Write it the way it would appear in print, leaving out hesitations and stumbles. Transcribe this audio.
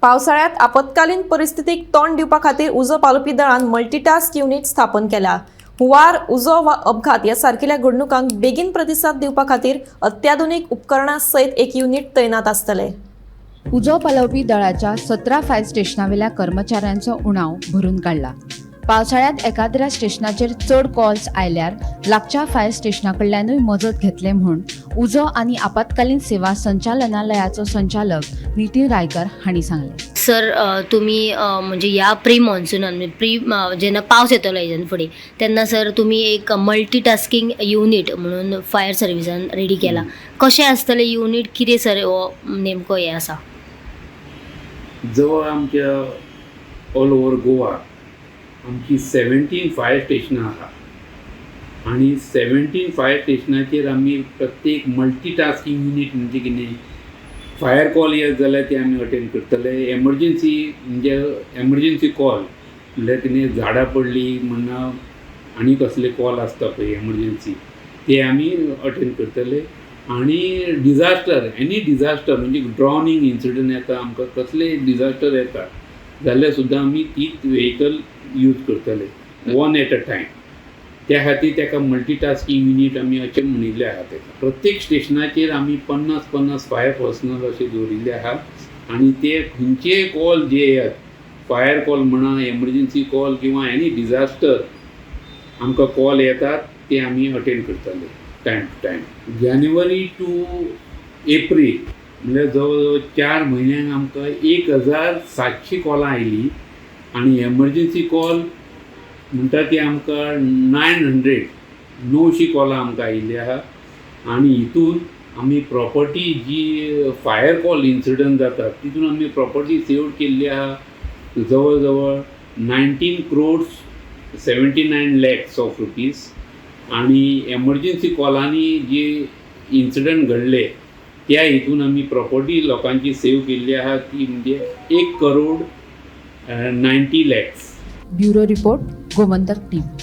पावसाळ्यात आपत्कालीन परिस्थितीक तोंड दिवपा खातीर उजो पालोवपी दळान मल्टीटास्क युनिट स्थापन केला. हुंवार, उजो वा अपघात ह्या सारकिल्या घडणुकांक बेगीन प्रतिसाद दिवपा खातीर अत्याधुनीक उपकरणां सयत एक युनिट तैनात आसतले. उजो पालोवपी दळाच्या 17 फायर स्टेशनावेल्या कर्मचाऱ्यांचो उणाव भरून काडला. पावसाळ्यांत एकाद्र्या स्टेशनाचेर चड कॉल्स आयल्यार लागच्या फायर स्टेशना कडल्यानूय मजत घेतले म्हूण उजो आनी आपत्कालीन सेवा संचालनालयाचो संचालक नितीन रायकर हांणी सांगलें. सर, तुमी म्हणजे ह्या प्री मॉन्सुनान, म्हणजे प्री जेन्ना पावस येतलो हेज्यान फुडें, तेन्ना सर तुमी एक मल्टीटास्कींग युनीट म्हणून फायर सर्विसान रेडी केला. कशें आसतलें युनीट, कितें सर हो नेमको हें आसा? जवळ आमच्या ऑल ओवर गोवा आमची 17 फायर स्टेशनां आहा आनी 17 फायर स्टेशनाचेर आमी प्रत्येक मल्टीटास्कींग युनीट म्हणजे कितें, फायर कॉल येत जाल्यार ते आमी अटेंड करतले. एमर्जन्सी म्हणजे एमर्जन्सी कॉल म्हणल्यार कितें, झाडां पडलीं म्हणा, आनी कसले कॉल आसता पळय एमर्जन्सी, ते आमी अटेंड करतले. आनी डिझास्टर, एनी डिझास्टर म्हणजे ड्रावनींग इन्सिडंट येता आमकां, कसलेय डिझास्टर येता जाल्यार सुद्दां आमी तीच व्हेकल यूज करतले, वन एट अ टायम. त्या खातीर ताका मल्टीटास्कींग युनीट आमी अशें म्हणिल्लें आहा. ताका प्रत्येक स्टेशनाचेर आमी 50 50 फायर पर्सनल अशे दवरिल्ले आहा आनी ते खंयचेय कॉल जे येत, फायर कॉल म्हणा, एमर्जन्सी कॉल किंवा एनी डिझास्टर आमकां कॉल येतात, ते आमी अटेंड करतले टायम टू टायम. जानेवारी टू एप्रील म्हणल्यार जवळ जवळ 4 म्हयन्यांक आमकां 1700 कॉलां आयलीं आनी एमर्जन्सी कॉल म्हणटा ती आमकां 900, 900 कॉलां आमकां आयिल्ली आहा. आनी हितून आमी प्रॉपर्टी जी फायर कॉल इन्सिडंट जातात, तितून आमी प्रॉपर्टी सेव केल्ली आहा जवळ जवळ 19 crores 79 lakhs of rupees. आनी एमर्जन्सी कॉलांनी जे इन्सिडंट घडले, त्या हितून आमी प्रॉपर्टी लोकांची सेव केल्ली आहा ती म्हणजे 1 crore 90 lakhs. Bureau report, Gomantak TV.